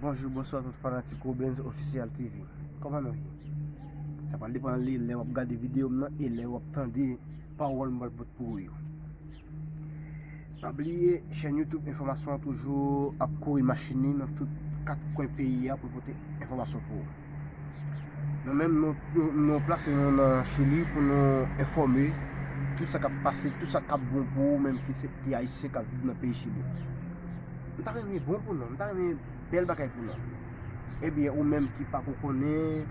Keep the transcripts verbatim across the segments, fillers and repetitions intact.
Bonjou, bonswa tout fanatik Robens Official T V. Kòman nou ye? Sa pral depann li lè w ap gade videyo m nan e lè w ap tande pawòl m pral pote pou ou yo. Pa bliye, chèn YouTube enfòmasyon an toujou ap kouri machin li nan tout kat kwen peyi a pou l pote enfòmasyon pou ou. Nou menm, nou, nou, nou plase nou nan Chili pou nou enfòme tout sa k ap pase, tout sa k ap bon pou ou menm ki se, ki ayisyen k ap viv nan peyi Chili. M ta renmen bon pou nou, m ta renmen bèl bagay pou nou. Ebyen, ou menm ki pako konnen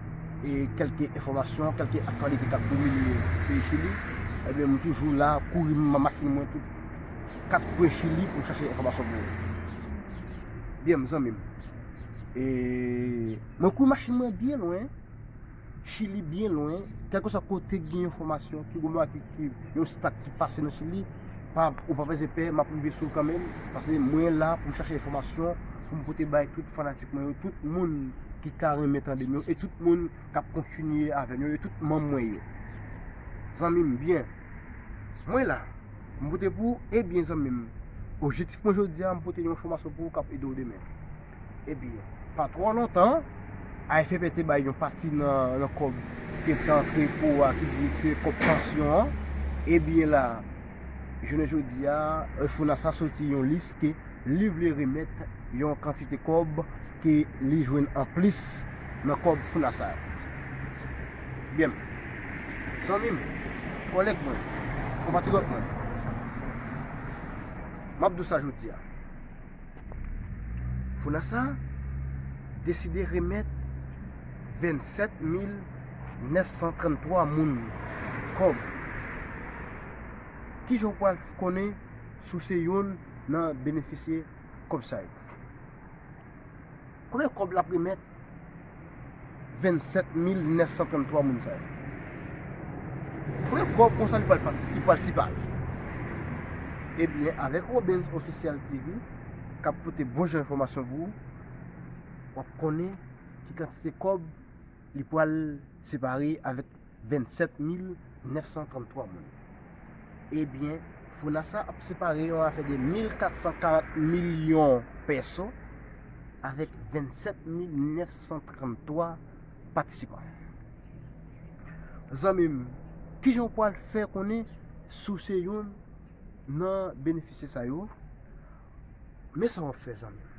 e kèlke enfòmasyon, kèlke aktyalite k ap domine peyi Chili, ebyen, m toujou la, kouri m machin mwen tout kat kwen Chili pou m chache enfòmasyon pou ou. Byen, zanmi m. E mwen kouri machin mwen byen lwen. Chili byen lwen, kèlkeswa kote gen enfòmasyon, ki gwo bagay ki, ki, yon stak ki pase nan Chili, pa, ou pa bezwen pè, m ap rive sou ou kanmenm, paske mwen la pou m chache enfòmasyon, pou m pote bay tout fanatik mwen yo, tout moun ki ka renmen tande m yo, e tout moun k ap kontinye avè m yo, e tout manm mwen yo. Zanmi m, byen, mwen la, m pote pou ou, ebyen zanmi m, objektif mwen jodi a, m pote yon enfòmasyon pou ou k ap ede w demen. Ebyen, pa twò lontan, A F P te bay yon pati nan, nan kòb ki te antre pou a, ki di se kòb pansyon an. Ebyen la, jounen jodi a, Fonasa soti yon lis ke li vle remèt yon kantite kòb ke li jwenn anplis nan kòb Fonasa. Byen, zanmi m, kòlèg mwen, konpatriyòt mwen, m ap di w sa jodi a. Fonasa deside remèt vennsèt mil nèf san tranntwa moun kòb. Kijan w pral konnen si w se youn nan benefisye kòb sa yo? Konbyen kòb l ap remèt vennsèt mil nèf san tranntwa moun sa yo? Konbyen kòb konsa li pral pati, li pral separe? Ebyen, avèk Robens Official T V, k ap pote bon jan enfòmasyon pou ou, w ap konnen ki kantite kòb li pral separe avèk vennsèt mil nèf san tranntwa moun. Ebyen, Fonasa ap separe yon afè de mil kat san karant milyon pèso avèk vennsèt mil nèf san tranntwa patisipan. Zanmi m, kijan w pral fè konnen si w se youn nan benefisye sa yo? Men sa w ap fè, zanmi m.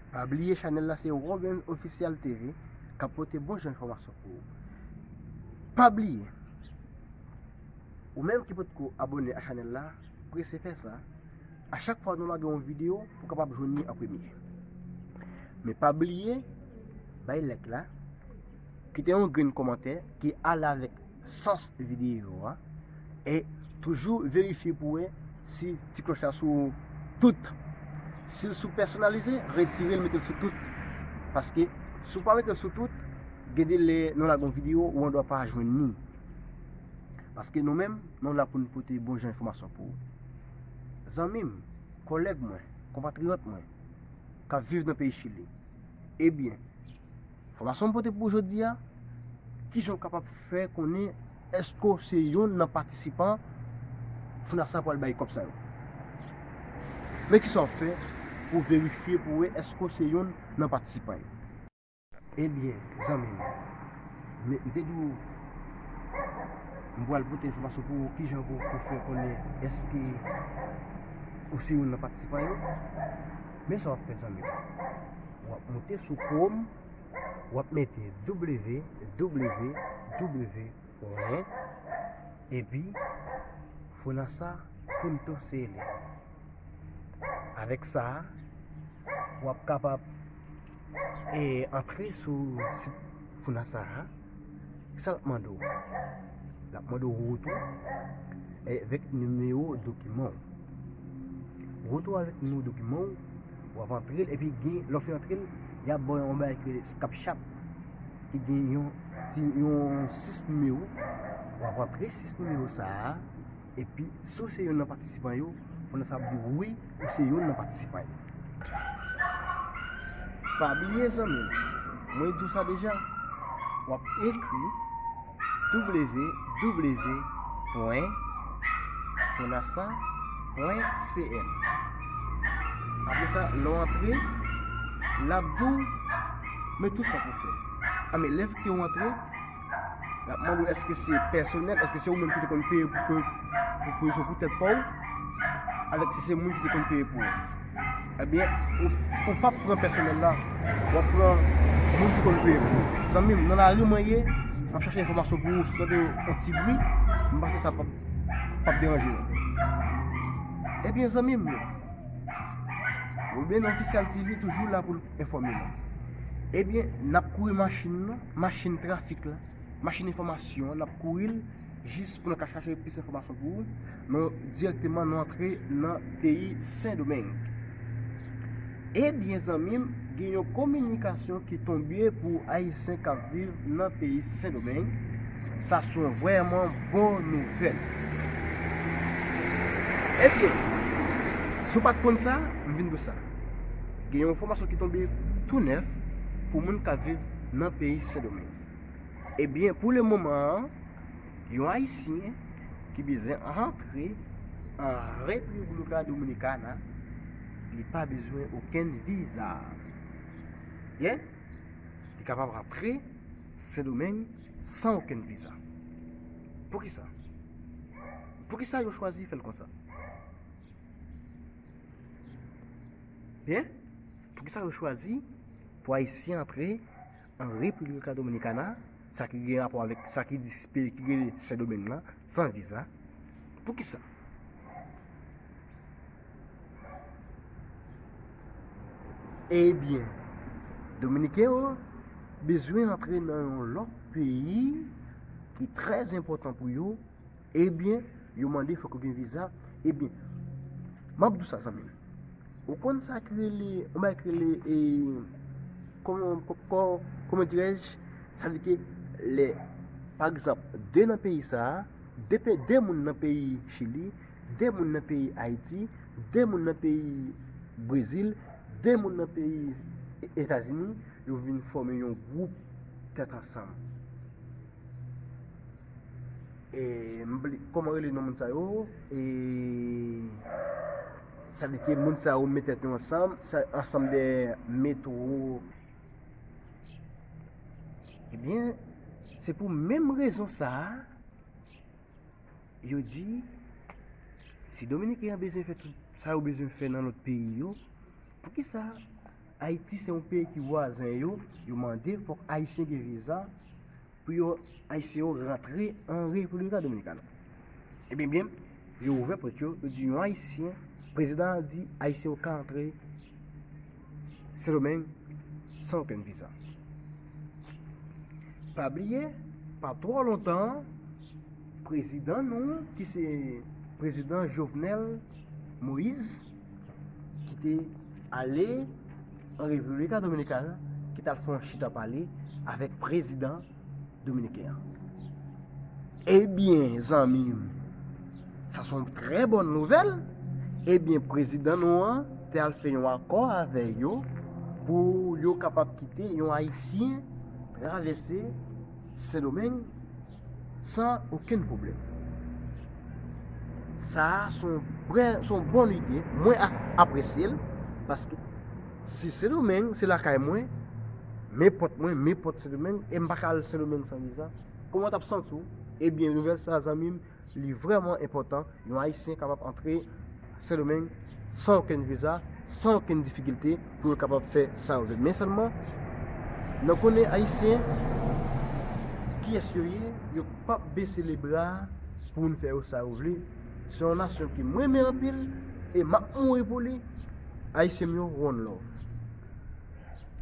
Pa bliye chanèl la se Robens Official T V k ap pote bon jan enfòmasyon pou ou. Pa bliye, ou menm ki potko abòne a chanèl la, prese fè sa. A chak fwa nou lage yon videyo, pou w kapab jwenn li an premye. Men pa bliye, bay like la, kite yon grenn kòmantè ki ale avèk sans videyo a. E toujou verifye pou wè si ti klòch la sou tout. Si l sou pèsonalize, retire l, mete l sou tout. Paske si w pa mete l sou tout, gen de lè nou lage yon videyo, ou andwa pa jwenn li. Paske nou menm, nou la pou n pote bon jan enfòmasyon pou ou. Zanmi m, kòlèg mwen, konpatriyòt mwen, k ap viv nan peyi Chili. Ebyen, enfòmasyon m pote pou ou jodi a, kijan w kapab fè konnen èske w se youn nan patisipan Fonasa pral bay kòb sa yo? Men kisa w ap fè pou w verifye pou w wè èske w se youn nan patisipan yo? Ebyen, zanmi m, men m te di w, m pral pote enfòmasyon pou ou kijan pou, pou fè konnen èske ou se youn nan patisipan yo. Men sa w ap fè, zanmi m. W ap moute sou Chrome, w ap mete W W W pwen epi fonasa punto C L. Avèk sa, w ap kapab, e, antre sou sit Fonasa a. Sa l ap mande w? L ap mande w retou avèk nimewo dokiman w. Retou avèk nimewo dokiman w, w ap antre l, epi gen, lè w fin antre l, y ap ba w yon bagay ki rele CAPTCHA, ki gen yon ti, yon sis nimewo. W ap antre sis nimewo sa a, epi si w se youn nan patisipan yo, Fonasa ap di w wi, ou se youn nan patisipan yo. Pa bliye, zanmi m, mwen di w sa deja, w ap ekri W W W pwen fonasa pwen C N. Apre sa, lè w antre, l ap di w, men tout sa pou fè. A, men lè ke w antre, l ap mande w èske se pèsonèl, èske se ou menm ki te konn peye pou, pou, pou prizon pou tèt pa w, avèk si se moun ki te konn peye pou ou. Ebyen, ou, ou p ap pran pèsonèl la, w ap pran moun ki konn peye pou ou. Zanmi m, nan lari mwen ye, m ap chache enfòmasyon pou ou, si w tande yon ti bri, m panse sa p ap, p ap deranje w. Ebyen, zanmi m, Ruben Official T V toujou la pou l enfòme nou. Ebyen, n ap kouri machin nan, machin trafik la, machin enfòmasyon an, n ap kouri l jis pou nou ka chache plis enfòmasyon pou ou. Nou dirèkteman nou antre nan peyi Sendomeng. Ebyen, zanmi m, gen yon kominikasyon ki tonbe pou Ayisyen k ap viv nan peyi Sendomeng. Sa se yon vrèman bon nouvèl. Ebyen, si w pa t konn sa, m vin di w sa. Gen yon enfòmasyon ki tonbe tou nèf pou moun k ap viv nan peyi Sendomeng. Ebyen, pou le moman an, yon Ayisyen ki bezwen rantre an República Dominicana, li pa bezwen okenn viza. Byen, li kapab rantre Sendomeng san okenn viza. Poukisa? Poukisa yo chwazi fè l konsa? Byen, poukisa yo chwazi pou Ayisyen antre an República Dominicana, sa ki gen rapò avèk sa ki di peyi ki rele Sendomeng lan, san viza? Poukisa? Ebyen, Dominiken yo bezwen antre nan yon lòt peyi ki trè enpòtan pou yo, ebyen, yo mande fòk yo gen viza. Ebyen, m ap di w sa, zanmi m. Ou konn sa ki rele, yon bagay ki rele, e, kòman, kò-, kò-, kòman dirèj, sa vle di ke lè, pa egzanp, de nan peyi sa a, de pe-, de moun nan peyi Chili, de moun nan peyi Ayiti, de moun nan peyi Brezil, de moun nan peyi E-, Etazini, yo vin fòme yon gwoup tèt ansanm. E, m bliye kòman rele non moun sa yo. E, sa vle di ke moun sa yo met tèt yo ansanm, sa, ansanm de metwo. Ebyen, se pou menm rezon sa a, yo di, si Dominiken an bezwen fè tout sa yo bezwen fè nan lòt peyi yo, poukisa Ayiti se yon peyi ki vwazen yo, yo mande fòk Ayisyen gen viza pou yo, Ayisyen yo rantre an República Dominicana? Ebyen, byen, yo ouvè pòt yo, yo di yon Ayisyen, prezidan an di Ayisyen yo ka antre Sendomeng san okenn viza. Pa bliye, pa twò lontan, prezidan nou, ki se prezidan Jovenel Moïse, ki te ale an República Dominicana, ki t al fè yon chita pale avèk prezidan dominiken an. Ebyen, zanmi m, sa se yon trè bòn nouvèl. Ebyen, prezidan nou an te al fè yon akò avè yo pou yo kapab kite yon Ayisyen travèse Sendomeng san okenn pwoblèm. Sa a se yon vrè, se yon bòn ide. Mwen a-, apresye l, paske si Sendomeng se lakay mwen, men pòt mwen, men pòt Sendomeng, e m pa ka al Sendomeng san viza, kòman w t ap santi w? Ebyen, nouvèl sa a, zanmi m, li vrèman enpòtan. Yon Ayisyen kapab antre Sendomeng san okenn viza, san okenn difikilte, pou yo kapab fè sa yo vle. Men sèlman, nou konnen Ayisyen, kiyès yo ye, yo p ap bese lebra pou moun fè yo sa yo vle. Se yon nasyon ke m renmen anpil, e m ap mouri pou li. Ayisyen m yo, one love.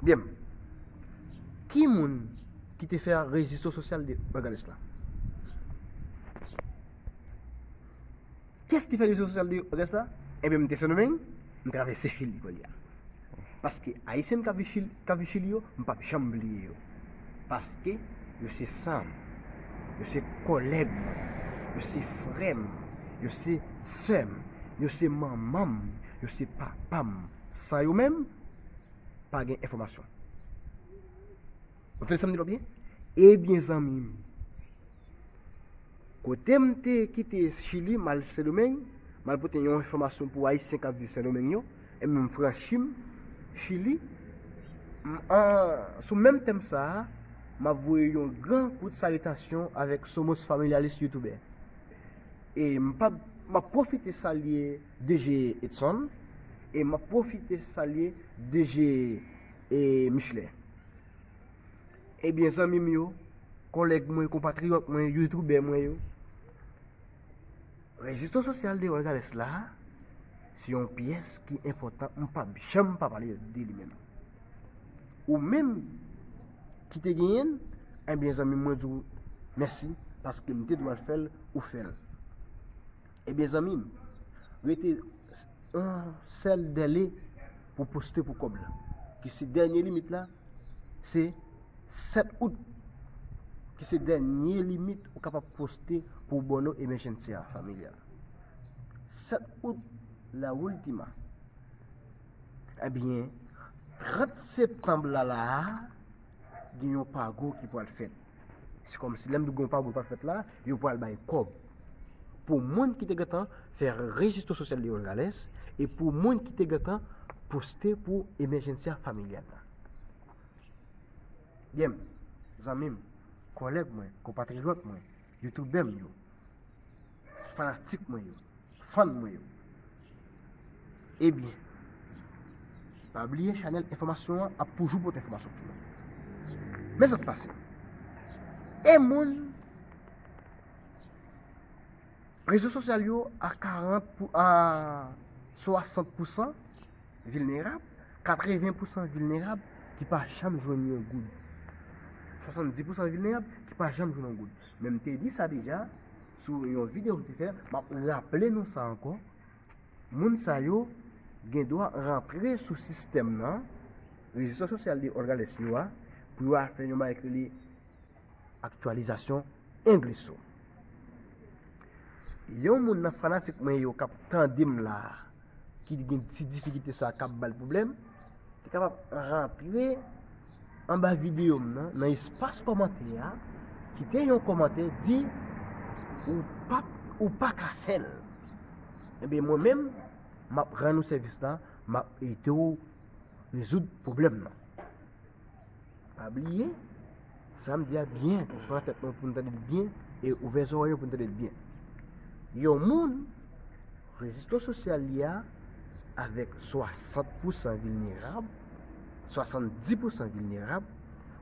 Byen, ki moun ki te fè rezisto sosyal de Bagales la? Kiyès ki fè rezisto sosyal de Bagales la? Ebyen, m te Sendomeng, m travèse Chili kounye a. Paske Ayisyen k ap viv Chili, k ap viv Chili yo, m p ap janm bliye yo. Paske yo se san m, yo se kòlèg mwen, yo se frè m, yo se sè m, yo se manman m, yo se papa m. San yo menm, pa gen enfòmasyon. Ou tande sa m di la byen? Ebyen, zanmi m, kote m te kite Chili, m al Sendomeng, m al pote yon enfòmasyon pou Ayisyen k ap viv Sendomeng yo, ebyen, m franchi m Chili, M, an, sou menm tèm sa a, m ap voye yon gran kout salitasyon avèk Somos Familialis YouTuber. E m p ap, m ap pwofite salye D J Edson, e m ap pwofite salye D J, e, Michelet. Ebyen, zanmi m yo, kòlèg mwen, konpatriyòt mwen, youtubè mwen yo, rezisto sosyal de Orgales la, se yon pyès ki enpòtan, m p ap janm pa pale de li menm. Ou menm ki te genyen l, ebyen, zanmi m, mwen di w mèsi, paske m te dwe al fè l, ou fè l. Ebyen, zanmi m, rete yon sèl dèle pou poste pou kòb la, ki se dènye limit la, se sèt out, ki se dènye limit ou kapab poste pou bono emergency a familial. Sèt out, la última. Ebyen, trant septanm la, la a, gen yon pago ki pral fèt. Se kòmsi lè m di gen yon pago ki pral fèt la, yo pral bay kòb. Pou moun ki te gentan fè rezisto sosyal de Orgales, e pou moun ki te gentan poste pou emergencia familial la. Byen, zanmi m, kòlèg mwen, konpatriyòt mwen, youtubè m yo, fanatik mwen yo, fan mwen yo. Ebyen, pa bliye chanèl enfòmasyon an ap toujou pote enfòmasyon pou nou. Men sa k pase. E moun, rezo sosyal yo a karant pou, a swasant pousan vilnerab, katreven pousan vilnerab ki pa janm jwenn yon goud. Swasanndis pousan vilnerab ki pa janm jwenn yon goud. Men m te di sa deja sou yon videyo m te fè, m ap raple nou sa ankò. Moun sa yo gen dwa rantre sou sistèm nan, rezisto sosyal de Orgales yo a, pou yo al fè yon bagay ki rele aktyalizasyon Engleso. Yon moun nan fanatik mwen yo k ap tande m la a, ki gen ti difikilte sa a k ap ba l pwoblèm, te kapab rantre anba videyo m nan, nan espas kòmantè a, kite yon kòmantè, di ou p ap, ou pa ka fè l. Ebyen, mwen menm, m ap rann ou sèvis la, m ap ede w rezoud pwoblèm nan. Pa bliye, sa m di a byen, pran tèt nou pou n tande l byen, e ouvè zòrèy nou pou n tande l byen. Yon moun, rezisto sosyal li a, avèk swasant pousan vilnerab, swasanndis pousan vilnerab,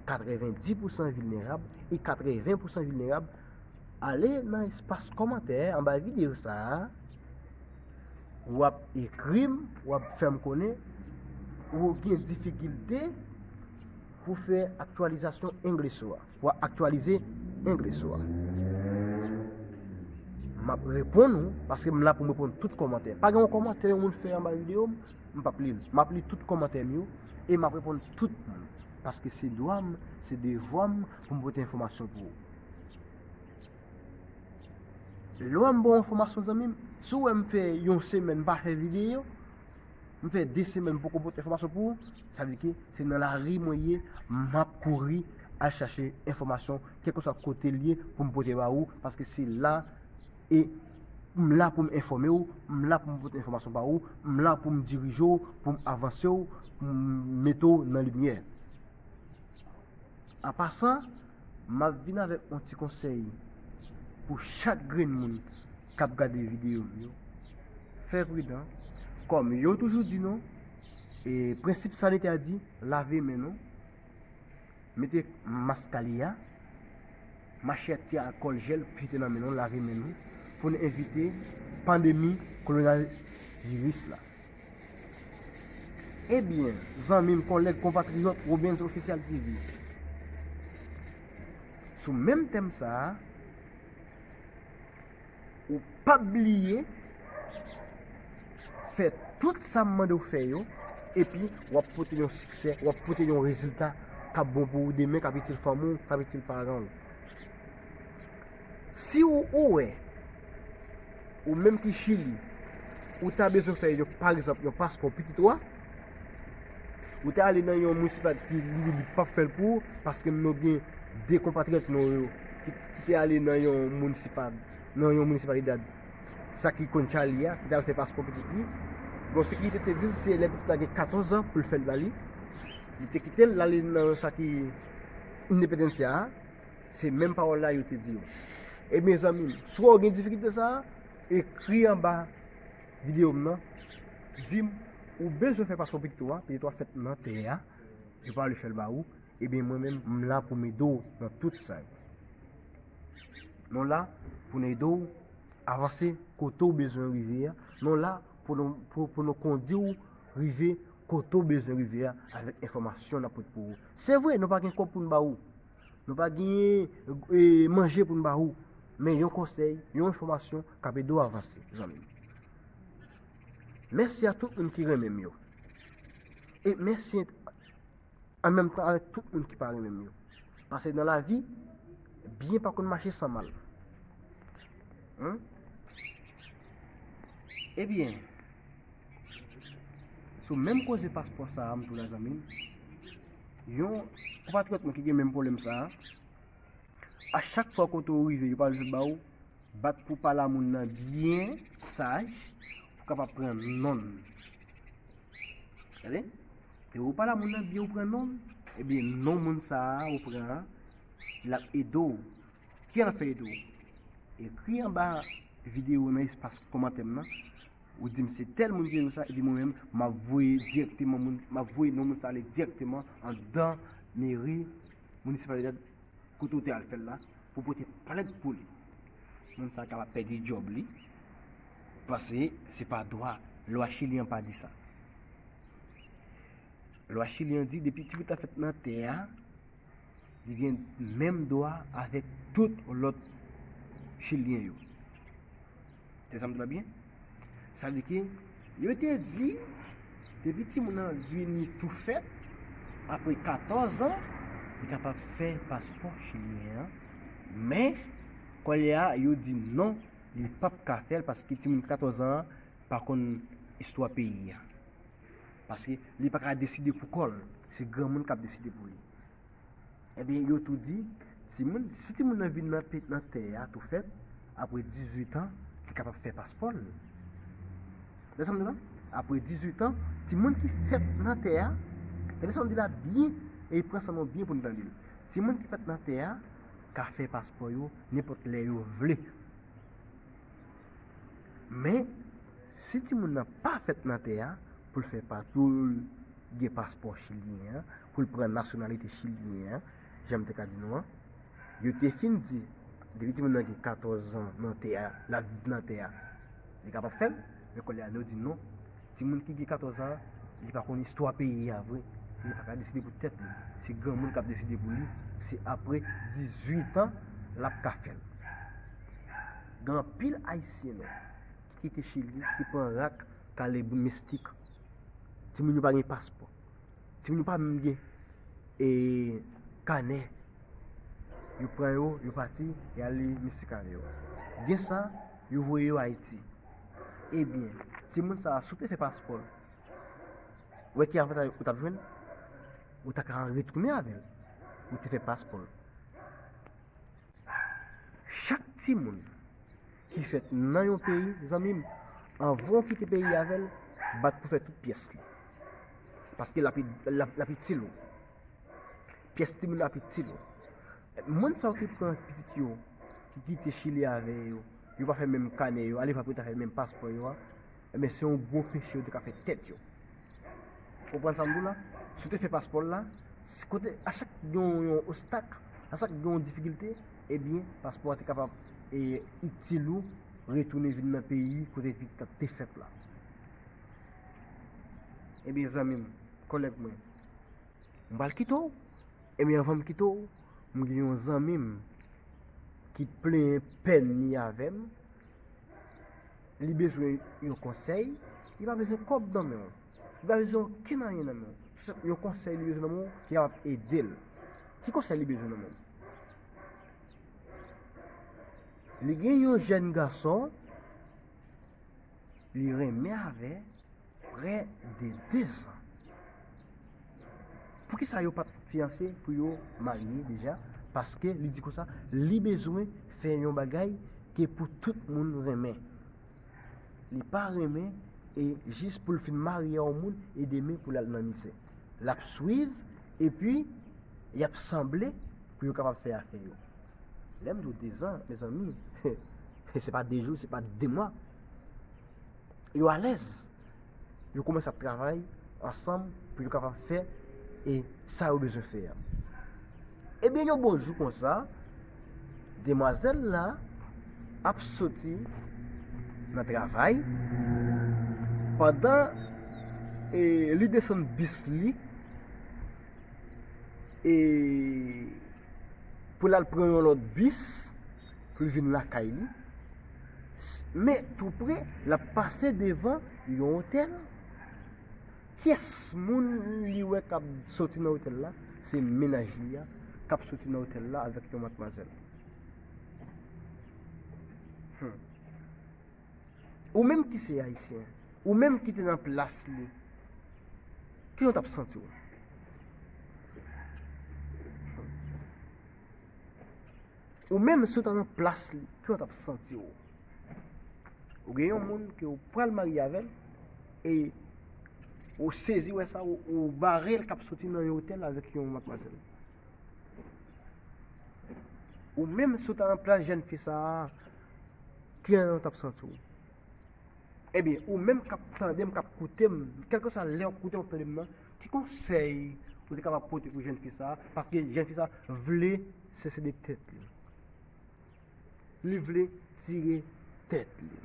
katrevenndis pousan vilnerab, e katreven pousan vilnerab, ale nan espas kòmantè anba videyo sa a, w ap ekri m, w ap fè m konnen ou gen difikilte pou fè aktyalizasyon Engleso a, pou aktyalize Engleso a. M ap reponn ou, paske m la pou m reponn tout kòmantè. Pa gen yon kòmantè yon moun fè anba videyo m, m p ap li l. M ap li tout kòmantè m yo, e m ap reponn tout moun. Paske se dwa m, se devwa m pou m pote enfòmasyon pou ou. Lè w wè m ba w enfòmasyon, zanmi m, si w wè m fè yon semèn m pa fè videyo, m fè de semèn m poko pote enfòmasyon pou ou, sa vle di ke se nan lari mwen ye, m ap kouri al chache enfòmasyon, kèlkeswa kote l ye, pou m pote ba ou, paske se la, e m la pou m enfòme w, m la pou m pote enfòmasyon ba ou, m la pou m dirije w, pou m avanse w, pou m mete w nan limyè. An pasan, m ap vin avèk yon ti konsèy pou chak grenn moun k ap gade videyo m yo. Fè pridan. Kòm yo toujou di nou, e, prensip sanitè a di, lave men nou, mete mask ali a, mache ak ti alkòl jèl, jete nan men nou, lave men nou, pou n evite pandemi kowonaviris la. Ebyen, zanmi m, kòlèg, konpatriyòt, Robens Official T V. Sou menm tèm sa a, ou p ap bliye fè tout sa m mande w fè yo, epi w ap pote yon siksè, w ap pote yon rezilta k ap bon pou ou demen, k ap itil fanmi w, k ap itil paran w. Si w, ou wè, ou menm ki Chili, ou ta bezwen fè yon, pa egzanp, yon paspò pitit ou a, ou ta ale nan yon minisipalite ki li, li p ap fè l pou ou, paske nou gen de konpatriyòt nou yo ki, ki te ale nan yon minisipal, nan yon minisipalidad, sa ki konn Charlie a, ki t al fè paspò pitit li. Bon, sekirite te di l se lè pitit la gen katòz an pou l fè l ba li. Li te kite l, l ale nan sa ki endepandansya a, se menm pawòl la yo te di yo. Ebyen, zanmi m, si w gen difikilte sa a, ekri anba videyo m nan, di m ou bezwen fè paspò pitit ou a, pitit ou a fèt nan tè a, yo pa vle fè l ba ou, ebyen, mwen menm, m la pou m ede w nan tout sa yo. Nou la pou n ede w avanse kote w bezwen rive a. Nou la pou nou, pou, pou nou kondi w rive kote w bezwen rive a avèk enfòmasyon n ap pote pou ou. Se vre, nou pa gen kòb pou n ba ou. Nou pa gen, e, manje pou n ba ou. Men yon konsèy, yon enfòmasyon k ap ede w avanse, zanmi m. Mèsi a tout moun ki renmen m yo. E mèsi an menm tan avèk tout moun ki pa renmen m yo. Paske nan lavi, byen pa konn mache san mal. Hein? Ebyen, sou menm koze paspò sa a, m tou la, zanmi m, yon konpatriyòt mwen ki gen menm pwoblèm sa a, a chak fwa kote w rive, yo pa vle ba ou, bat pou pale a moun nan byen saj, pou kapab pran non l. Tande? Te ou pale a moun nan byen, ou pran non l, ebyen, non moun sa a ou pran an, l ap ede w. Ki jan l ap fè ede w? Ekri anba videyo nan espas kòmantè m nan, ou di m se tèl moun ki di w sa, epi mwen menm, m ap voye dirèkteman moun, m ap voye non moun sa ale dirèkteman anndan meri minisipalite kote w te al fè l la, pou pote plent pou li. Moun sa a kapab pèdi djòb li, paske se pa dwa, lwa chili an pa di sa. Lwa chili an di, depi timoun nan fèt nan tè a, li gen menm dwa avèk tout lòt chilyen yo. Se sa m di w la byen? Sa vle di ke yo te di, depi timoun nan vini tou fèt, apre katòz an, li kapab fè paspò chilyen an. Men, kounye a, yo di non, li p ap ka fè l paske timoun katòz an an pa konn istwa peyi a. Paske li pa ka deside pou kò l, se granmoun k ap deside pou li. Ebyen, yo tou di, timoun, si timoun nan vin nan pe-, nan tè a tou fèt, apre dizuit an, li kapab fè paspò l. Tande sa m di la? Apre dizuit an, timoun ki fèt nan tè a, tande sa m di la byen, e pran san nou byen pou n tande l. Timoun ki fèt nan tè a ka fè paspò yo nenpòt lè yo vle. Men, si timoun nan pa fèt nan tè a, pou l fè pa, pou l gen paspò chilyen an, pou l pran nasyonalite chilyen an, jan m te ka di nou an, yo te fin di, depi timoun nan gen katòz an nan tè a, l ap viv nan tè a, li kapab fè l, men kounye a, yo di non, timoun ki gen katòz an, li pa konn istwa peyi a vre, li pa ka deside pou tèt li. Se granmoun k ap deside pou li, se apre dizuit an, l ap ka fè l. Gen anpil Ayisyen, non, ki kite Chili, ki pran rak, k ale Mistik. Timoun yo pa gen paspò. Timoun yo pa menm gen, e, kanè. Yo pran yo, yo pati, y ale Mistik avè yo. Gen sa, yo voye yo Ayiti. Ebyen, timoun sa a, si w te fè paspò l, ou wè ki avantay ou t ap jwenn? Ou ta ka retounen avè l. Ou te fè paspò l. Chak timoun ki fèt nan yon peyi, zanmi m, anvan w kite peyi avè l, bat pou fè tout pyès li. Paske l ap, l ap, l ap itil ou. Pyès timoun ap itil ou. Moun sa yo ki pran pitit yo, ki kite Chili avè yo, yo pa fè menm kanè yo, alevwa pou yo ta fè menm paspò yo a, ebyen, se yon gwo peche yo te ka fè tèt yo. Konprann sa m di w la? Si w te fè paspò l la, si kote, a chak gen yon, yon ostak, a chak gen yon difikilte, ebyen, paspò a te kapab, e, itil ou, retounen vin nan peyi kote pitit la te fèt la. Ebyen, zanmi m, kòlèg mwen, m pral kite w. Ebyen, anvan m kite w, m gen yon zanmi m ki plenyen pèn li avè m. Li bezwen yon konsèy, li pa bezwen kòb nan men w. Li pa bezwen okenn anyen nan men w. Se yon konsèy li bezwen nan men w ki ap ede l. Ki konsèy li bezwen nan men w? Li gen yon jèn gason, li renmen avè, prè de dezan. Poukisa yo pa t fiyanse pou yo marye deja? Paske li di konsa, li bezwen fè yon bagay ke pou tout moun renmen. Li pa renmen e jis pou l fin marye a yon moun e demen pou l al nan mizè. L ap swiv Epi, y ap sanble pou yo kapab fè afè yo. Lè m di w dezan, mezanmi, se pa de jou, se pa de mwa. Yo alèz. Yo kòmanse ap travay ansanm pou yo kapab fè e sa yo bezwen fè a. Ebyen, yon bon jou konsa, demwazèl la ap soti nan travay, pandan e, li desann bis li, e, pou l al pran yon lòt bis pou l vin lakay li. Men tou pre, l ap pase devan yon otèl. Kiyès moun li wè k ap soti nan otèl la? Se mennaj li a k ap soti nan otèl la avèk yon matmwazèl. Hmm. Ou menm ki se ayisyen, ou menm ki te nan plas li, kijan w t ap santi w? Ou menm si w ta nan plas li, kijan w t ap santi w? Ou gen yon moun ke w pral marye avè l, e ou sezi wè sa, ou, ou bare l k ap soti nan yon otèl avèk yon matmwazèl. Ou menm si w ta nan plas jèn fi sa a, kijan w t ap santi w? Ebyen, ou menm k ap tande m, k ap koute m, kèlkeswa lè w ap koute m, w ap tande m nan, ki konsèy ou te kapab pote pou jèn fi sa a? Paske jèn fi sa a vle sese de tèt li. Li vle tire tèt li.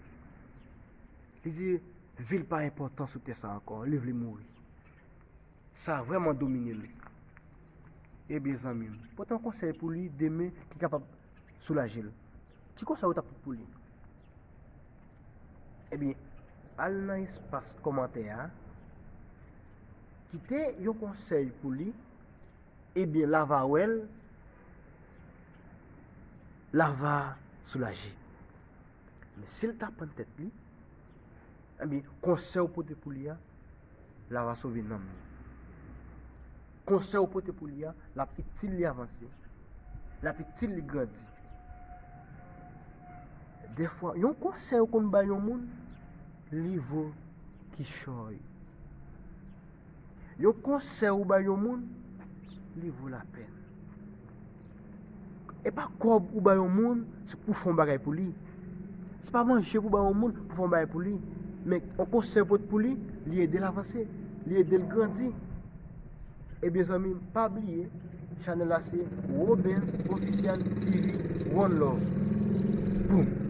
Li di vi l pa enpòtan sou tè sa a ankò, li vle mouri. Sa vrèman domine l. Ebyen, zanmi m, pote yon konsèy pou li demen ki kapab soulaje l. Ki konsèy ou t ap pote pou li? Ebyen, al nan espas kòmantè a, kite yon konsèy pou li, ebyen, l a va wè l, l a va soulaje. Men si l ta pann tèt li, ebyen, konsèy ou pote pou li a, l a va sove nanm li. Konsèy ou pote pou li a, l ap itil li avanse. L ap itil li grandi. Dèfwa, yon konsèy ou konn bay yon moun, li vo kichòy. Yon konsèy ou bay yon moun, li vo lapèn. E pa kòb ou bay yon moun, se pou fè yon bagay pou li. Se pa manje pou bay yon moun, pou fè yon bagay pou li. Men yon konsèy ou pote pou li, li ede l avanse, li ede l grandi. Ebyen, zanmi m, pa bliye, chanèl la se Robens Official T V, One Love. Boom!